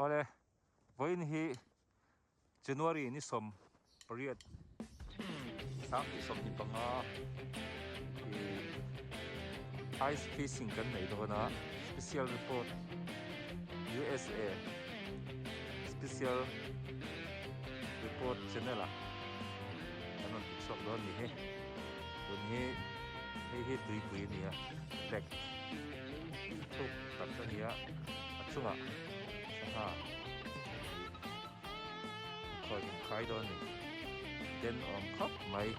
Awle vawiin hi January ni 18 2025 ih ice fishing kan nei dawn a special report USA special report channel ah kan rawn ti chhuak dawn a ni hi tun hi hei hi tuipui a ni a black thuk tak a ni a a chungah sangha khawi in khai dawn a ni tenawm khawp mai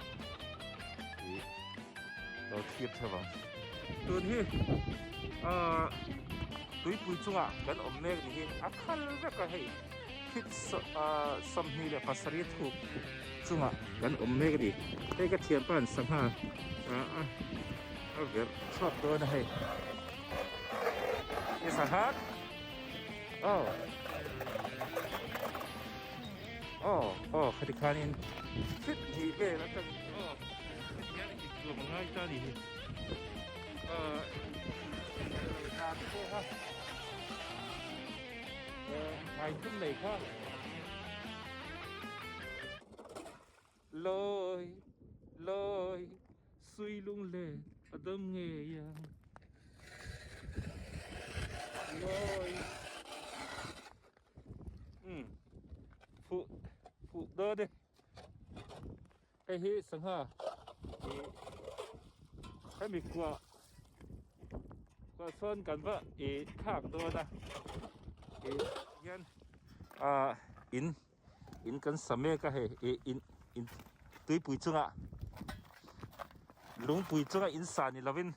ih lo thlir theuh ang tun hi ahh tuipui chungah kan awm mek ni hi a khal vek a hei feet ahh 27 thuk chungah kan awm mek a ni hei ka thianpa an sangha ah a verh chhuak dawn a hei it's a hot oh oh oh khati khanin fit hnih vel atang oh hian intuam a ngai ta a ni hi ah hna te pawh kha hmai thum nei kha Lawi lawi sui lung le a dam ngei ang lawi umm fuh fuh dawn e hei hi sangha ih hemi kuah kuah sawn kan va ih thlak dawn a ih hian ah in. In kan sa mek a hei ih in in tuipui chungah lungpui chunga in sa ni lovin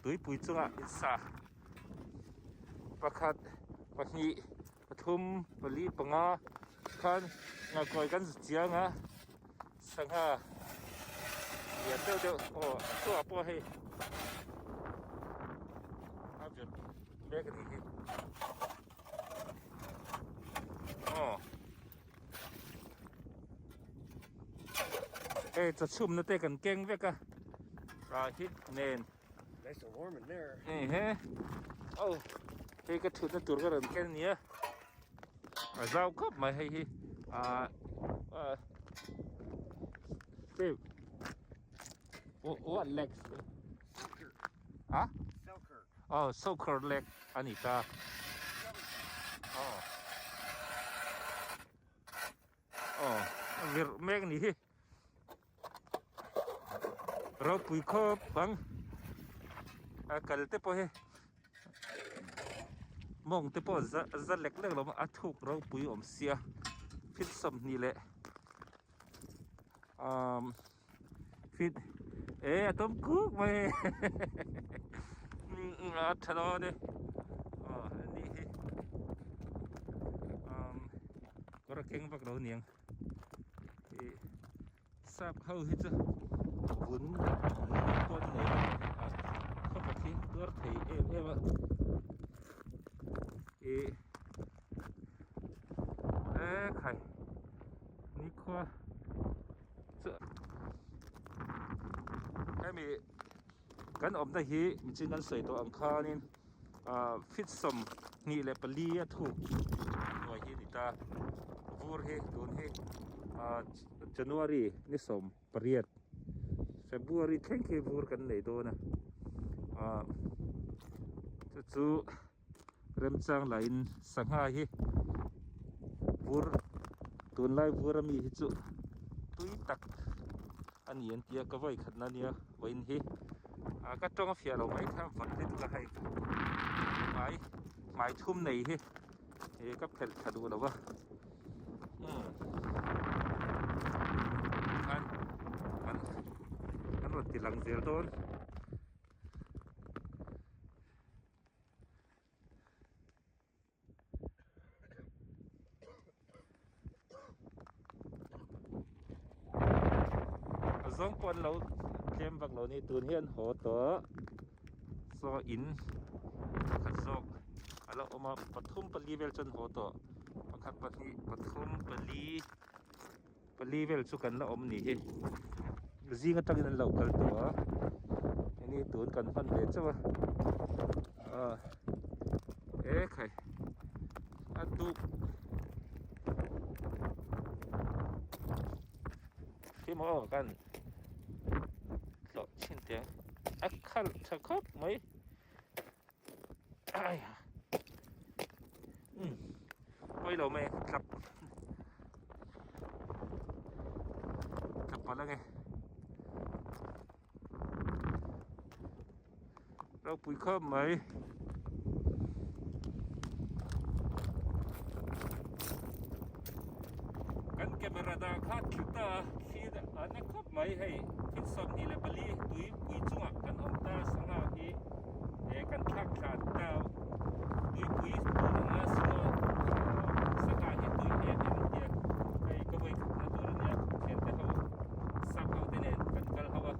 tuipui chunga in sa pakhat pahnih pathum pali panga khan ngakawi kan zu chiang a sangha lian deuh deuh aw a chhuah pawh hei a vir mek a nih hi. Aw Hei chaw chhumna te kan keng vek a ah hit nen Nice and warm in there. Hei he oh hei ka thutna tur ka rawn ken ania a zau khawp mai hei hi ah ah Steve what legs ah Selkirk. Oh Selkirk leg a ni ta. Aw. Aw a virh mek ni hi. Ropui khawp ang a kal te pawh hi mawng te pawh za za lek lek lo a thuk ropui awm sia feet 20 leh umm Fit e a tawm kuk mai a tha dawn e aw ani hi umm kawr a keng vak lo aniang ih sap ho hi chu vun pawh an nei lo a khawpa khi tuar thei em em a ih e khai nikhua. Hemi kan awmna hi michin kan sawi tawh ang khanin ah feet 24 a thuk hnuai hi a ni ta vur hi tun hi ah January ni 18 February thleng khi vur kan nei dawn a ah chu chu remchang lahin sangha hi vur tunlai vur ami hi chu tui tak a ni an tia ka vawi khatna ania vawiin hi ah ka tawng a fiah lo mai kha vat lutuk a hei hmai hmai thum nei hi ih ka phelh thla duh lo va umm khan an an rawn ti lang zel dawn. A zawng pawh an lo tlem vak lo a ni tun hian haw tawh saw in pakhat zawk a lo awm a pathum pali vel chu an haw tawh pakhat pahnih pathum pali pali vel chu kan la awm ni hi zing atangin an lo kal tawh a heni tun kan hman ve chauh a ah e khai a tuk khi maw kan hlawh chin teh a khalh tha khawp mai ai um pawi lo mai tlap tlap palh ange Ropui khawp mai. Kan camera dah kha thli ta a, thli a na khawp mai hei thil 24 tui pui chungah kan awm ta sangha hi he kan thlak thla ta tuipui tur anga sangha sangha hi tui em em an tia hei ka vawi khatna tur ania thiante ho sap ho te nen kan kal ho a.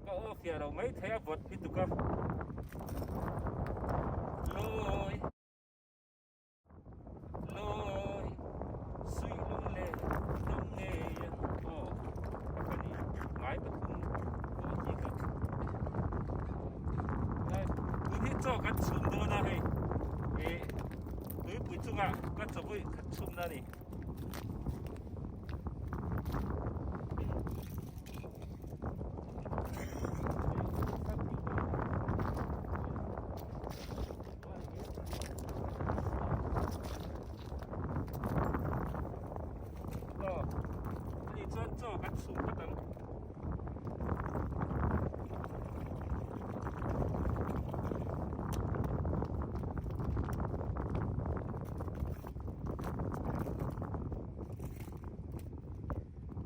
Ka aw fiah lo mai thei a vawt lutuk a. Lawi lawi suih lung leh hnawm ngei a aw ka pani ngai pathum pawh hi ka tun hi chaw kan chhum dawn a hei ih tuipui chungah ka chawpui khat chhumna a ni. Chuan chaw kan chhum phawt ang.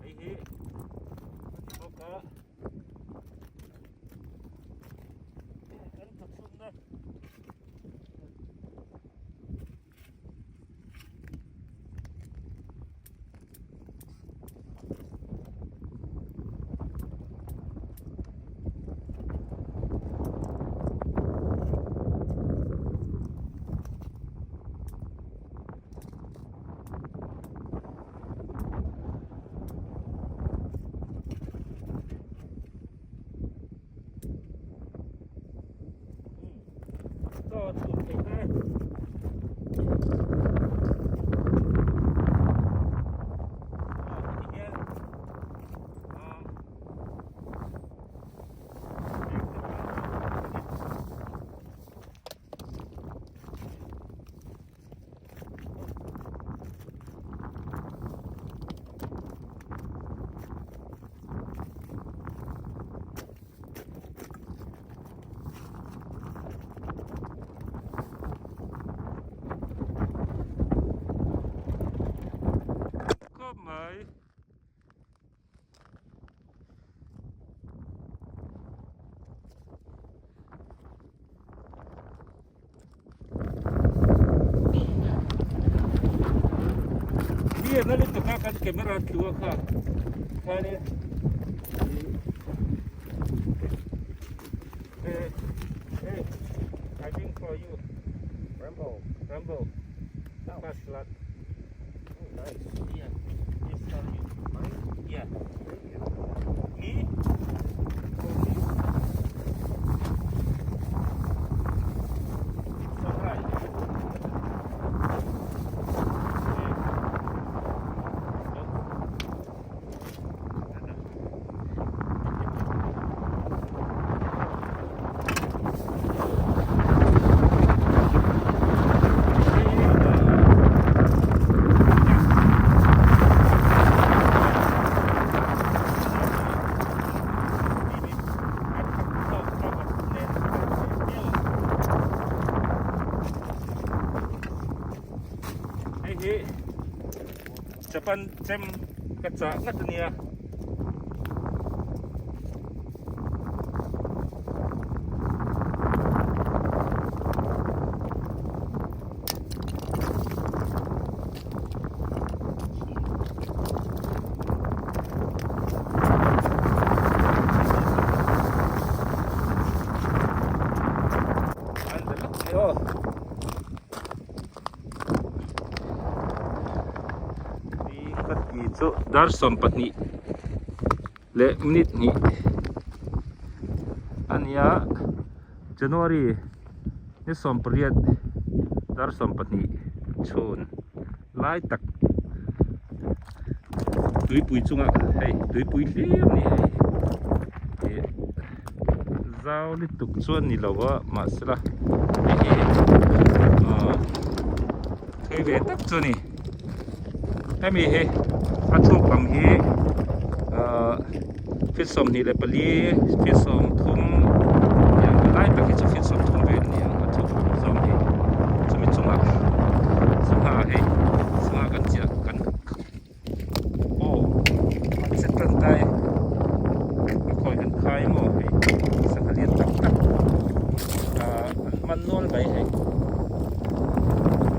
Hei hi a ni bawk a kan thawchhumna Chaw chhum thei te. Aw heti hian ah Khawp mai. Clear na lutuk a kan camera tlu a kha khanin eh eh I think for you Rambo Rambo fast lot Oh nice yeah it's for you Mine yeah Thank you Me Hei hi Japan chem ka chah ngat ania. Dar 12 leh minute hnih a ni a January ni 18. Dar 12 chhun lai tak tuipui chungah hei tuipui hlir a ni hei ih zau lutuk chuan ni lo a mahsela hei hi ahh thui ve tak chu a ni hemi hi a chhuk lam hi ahh feet 24 feet 30 lai tak hi chu feet 30 vel a ni ang a chhuk lam zawng hi chumi chungah sangha hei sangha kan chiah kan aw an che tan tai a khawi kan khai maw hei sangha lian tak tak ah an man nual mai hei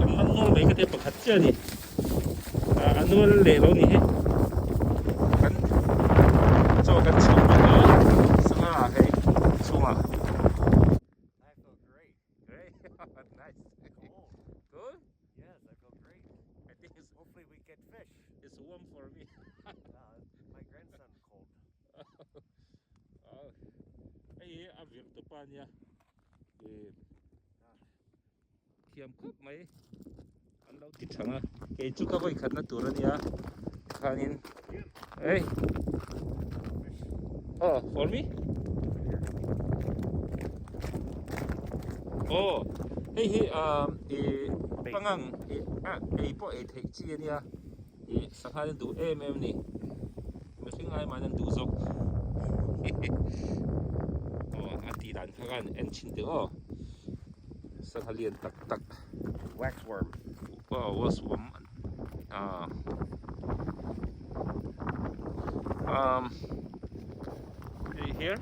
an man nual mai ka tia pakhat chiah a ni. A nual leh lo ni hi kan chaw kan chhum bawk a sangha hei chhungah hei hi a vir tupa ania Thiam khawp mai an lo ti thang a, kei chu ka vawi khatna tur a nia tikhanin ei oh for me oh hei hi ah ih pangang ih ah ei pawh ei theih chi a nia ih sangha an duh em em a ni mihring ai mahni an duh zawk aw a tih dan kha khan en chhin teh aw. Sangha lian tak tak. Waxworm. Oh, waxworm. Ah. Um, here?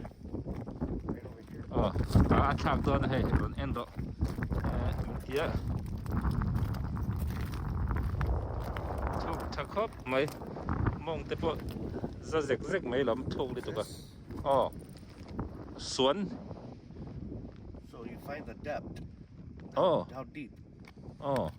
Oh, a thlak dawn a hei, rawn en rawh. Eh, tia. Thuk tha khawp mai. Mawng te pawh za zek zek mai lam thuk lutuk a. Oh, suan. So you find the depth. Oh. How deep. Oh.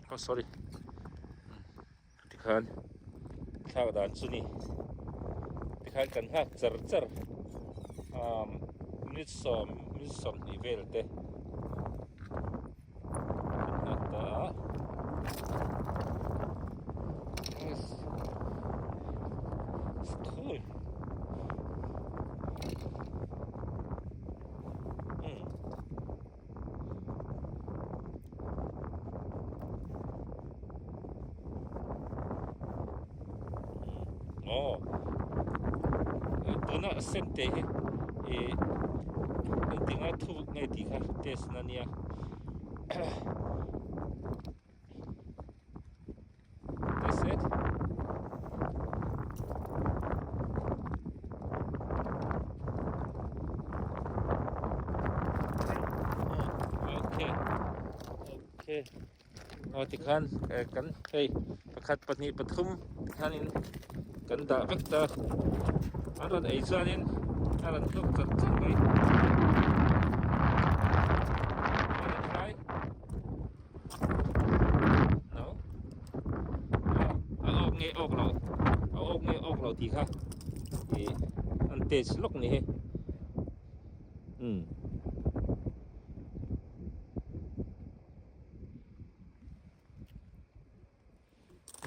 Oh, sorry. Tikhan thlak dan chu ni. Tikhan kan nghak char char um minute sawm minute sawmhnih vel te kan nghak ta a. It's cool. Mm. Aw tuna sen te hi ih engtinga thuk nge tih kha test na nia That's it. Okay. Okay. Aw tikhan kan hei pakhat pahnih pathum tikhanin kan dah vek ta an rawn ei chuanin a rawn hlawk char char mai. Wanna try? No? A awk nge awk lo a awk nge awk lo tih kha ih an test lawk ni hi umm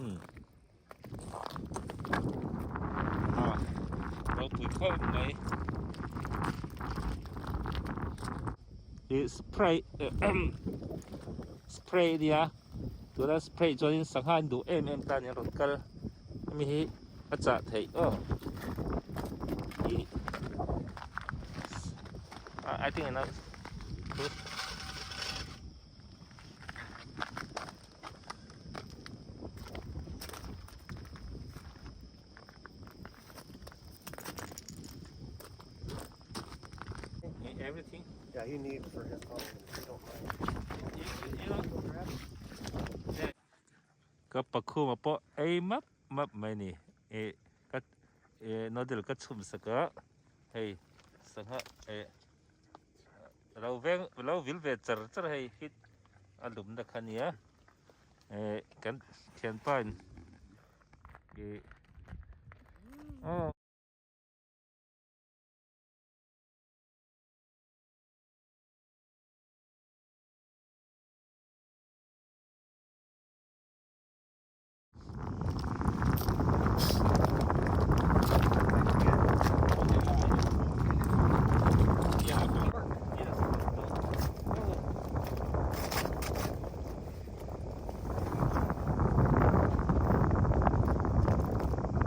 umm ah ropui khawp mai ih spray spray a nia tuna spray chuanin sangha an duh em em ta a ni a rawn kal hemi hi a chah theih aw ih I think enough good. Everything? Yeah, he needs for his phone. If you don't mind. You, you know, ka pakhuma pawh ei map map mai ni eh ka eh noodle ka chhum sak a hei sangha eh Lo veng lo vil ve char char hei hit a lumna kha nia eh kan thianpa in. Ih aw.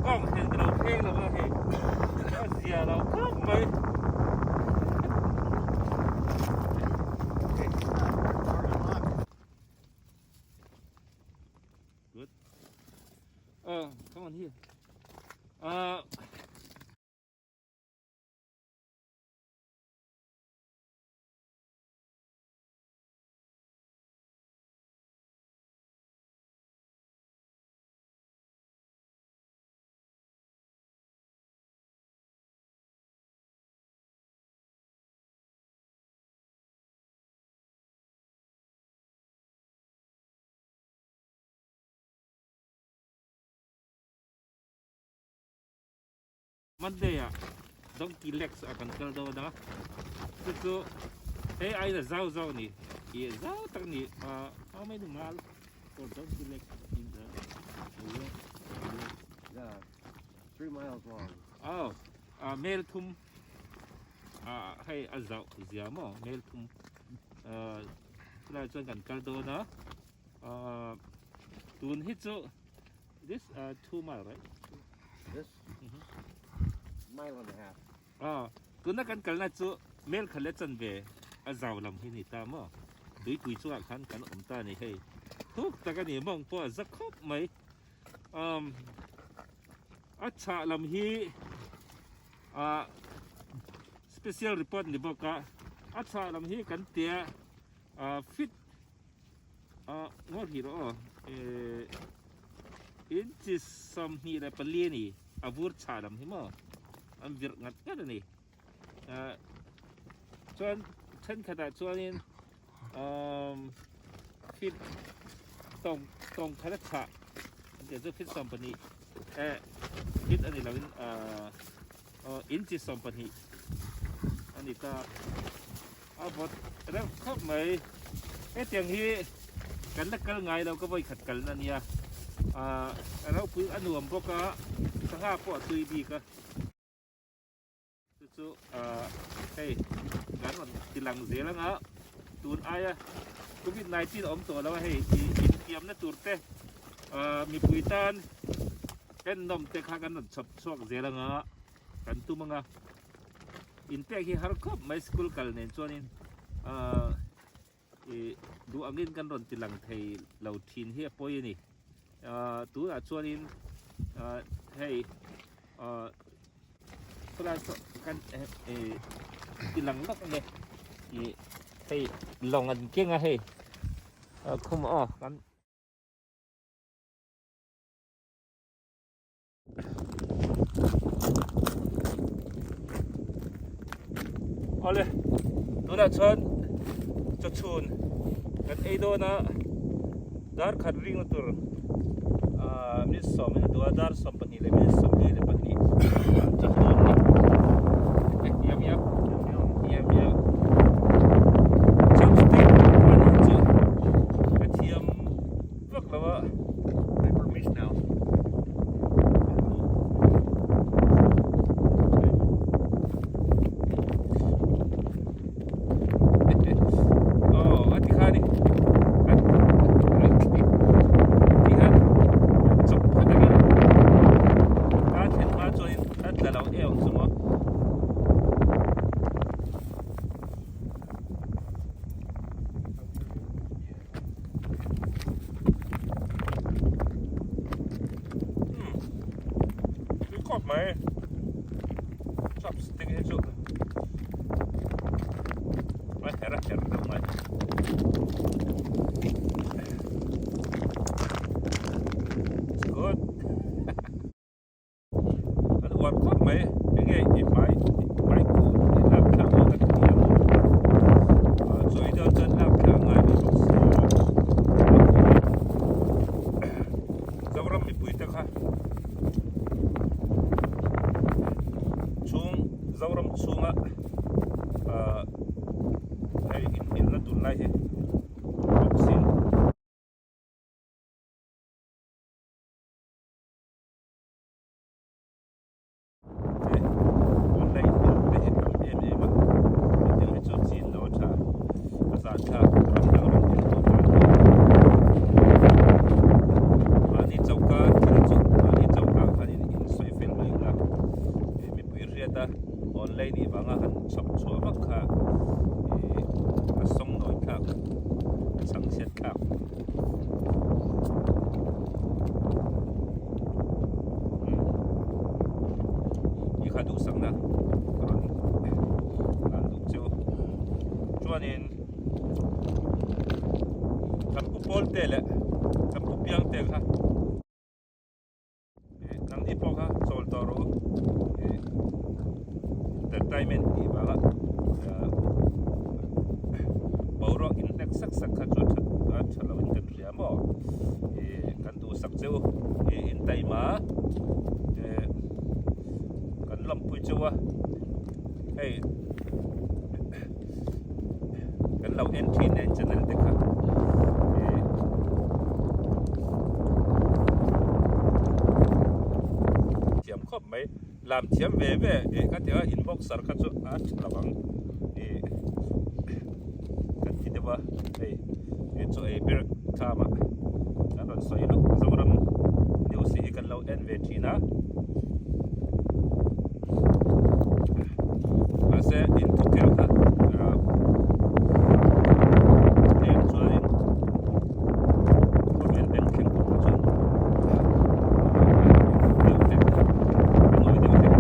Kawng thlen ka lo thleng lo va hei a zia lo khawp mai. Good. Come on here. Monday ah Donkey Legs ah kan kal dawn a, chu chu hei aiin a zau zau a ni, ih zau tak a ni, how many mile for Donkey Legs in the Yeah, 3 miles long. Oh, mel thum hei a zauh zia maw mel thum chulai chuan kan kal dawn a, tun hi chu this 2 mile right? This? Mile and a half. Aw, tuna kan kalna chu mel khat leh chanve a zau lam hi ni ta maw? Tuipui chungah khan kan awm ta a ni hei. Thuk tak a ni mawng pawh a za khawp mai. Um, a chhah lam hi ah special report ni bawk a, a chhah lam hi kan tia ah fit ah ngaw hrih rawh aw eh inches 24 a ni a vur chhah lam hi maw an virh ngat ngat a ni ah chuan thenkhatah chuanin um fit tawng tawng khat a chhah an tih chu fit 12 eh fit a ni loin ah aw inchi 12 a ni ta a vawt reuh khawp mai hetiang hi kan la kal ngai lo ka vawi khat kalna a nia ah a ropui a nuam bawk a sangha pawh a tui bik a. Chu chu hei kan rawn ti lang zel anga tun aia covid 19 a awm tawh lo a hei ih infiamna tur te mipui tan ennawm te kha kan rawn chhawp chhuak zel anga kan tum anga inpek hi har khawp mai school kal nen chuanin ih duh angin kan rawn ti lang thei lo thin hi a pawi a ni tunah chuanin hei khawlai saw kan ih ti lang lawk a ni ih hei lawng an keng a hei khum aw kan. Awle tunah chuan chawchhun kan ei dawn a dar khat ring na tur ah minute sawm in a duh a dar 12 leh minute 22 chawchhun a ni yum yum yum yum chopstick hman hi chu ka thiam vak lo a. Aw a ti kha a ni ti khan chawp phawt ang a a thlen hma chuanin a tla lo em ang chu maw. Tui khawp mai chopstick hi chu a her a her deuh mai it's good. An uar khawp mai enge i hmai hmai khuh i lak thlak maw ka ti ang chawi dawn chuan lak thlak ngai ve bawk si a Zoram mipui te kha. chhunga hei inhnialna tunlai hi boxing te tunlai inhnialna te hi a tam em em a hetiang hi chu chin lo a tha a zahthlak ram dang rawn en tawh tan hi mahni choka thil chu mahni choka khanin insawi fel mai ula mipui hriat a. Online nih vanga han chhawp chhuah vak kha ih a sawng nawi thlak a chhang chhiat thlak. Ni kha duhsakna ka rawn hlan duh cheu chuanin kan pu pawl te leh kan pu piang te kha. Nangni pawh kha chawl tawh rawh u entertainment tih vanga boruak in hnek sak sak kha chu a tha lo in kan hria maw kan duhsak che u in taima kan lawmpui cheu a hei kan lo en thin nen channel te kha thiam khawp mai lam thiam ve ve eh ka tia in boxer kha chu a tha lo ang eh kan ti deuh a hei he chaw ei ber tham ah kan rawn sawi lawk Zoram news hi kan lo en ve thin a. Mahse in thu kher kha tlem chuanin khawvel beng thleng tur kha chuan deuh hlek a nawi deuh hlek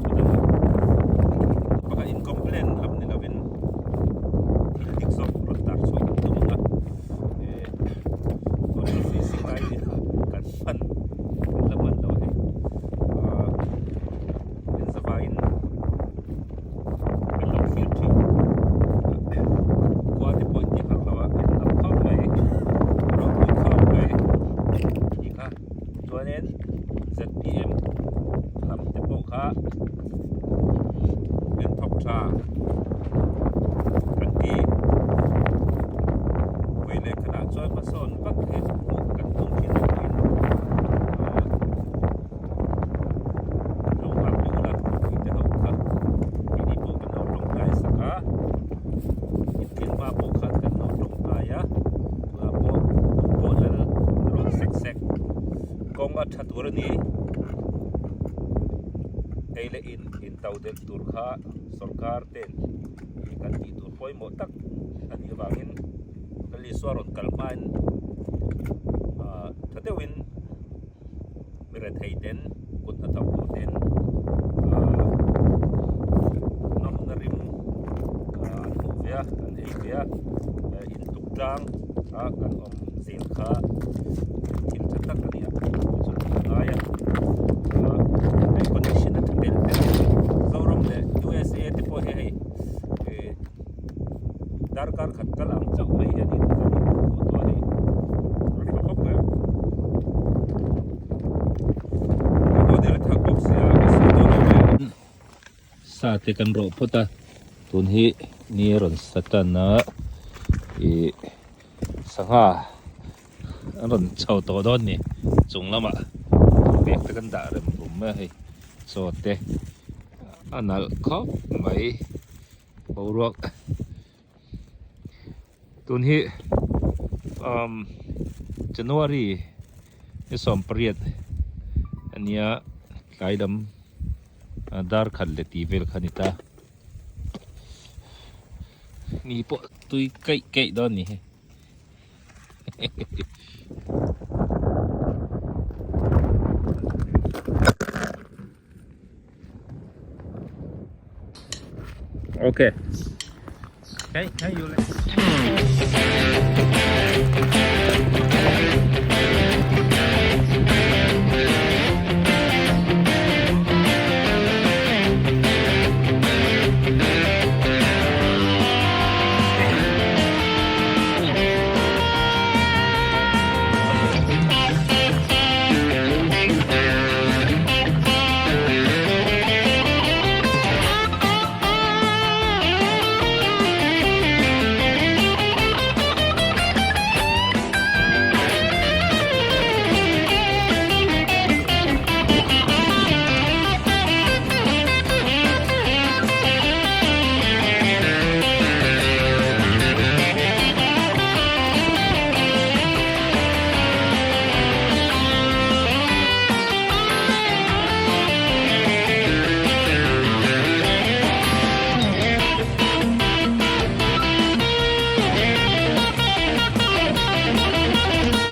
chutah pakhat in complain lam ni lovin thil dik zawk rawn tar chhuah kan tum ang a eh controversy lai kan hman kan la hman lo a ni. En zavaiin kan lo thlir thin khua te pawh intih harh lo a en lam khawp mai ropui khawp mai tih kha chuanin zpm lam te pawh kha en thawk tha kan ti pui leh khanah chuan hmasawn vak hi hmuh kan tum thin a niin Lo nghak leh ula tih te ho kha keini pawh kan lo tawngtai sak a, intlin hma pawh khan kan lo tawngtai a, tunah pawh duh pawh lal rawh sek sek kawng a tha tur a ni, ei leh in in to delh tur kha sorkar ten kan tih tur pawimawh tak a nih avangin Lalisua rawn kal hmain tha deuhin. Mi rethei ten kut hnathawk tur ten nawmna rim an hmuh ve a an ei ve a in tuk tlang a kan awm zel kha thil tha tak a ni a chu a ngai a hei connection a tha tel tel a Zoram leh USA te pawh hi hei darkar khat kal ang chauh mai hian in kan in hmuh tawh a ni a tha khawp mai a kan aw der a thak bawk sia a sawi dawn lo mai sa te kan rawh phawt a tun hi ni a rawn sa tan a ih sangha a rawn chho tawh dawn a ni chung lamah bag te kan dah rem rum mai a hei chaw te a nalh khawp mai. Boruak tun hi umm January ni 18 a nia tlai lam dar khat leh tih vel kha a ni ta ni pawh tui keih keih dawn a ni hei. Okay. Hey, hey, you.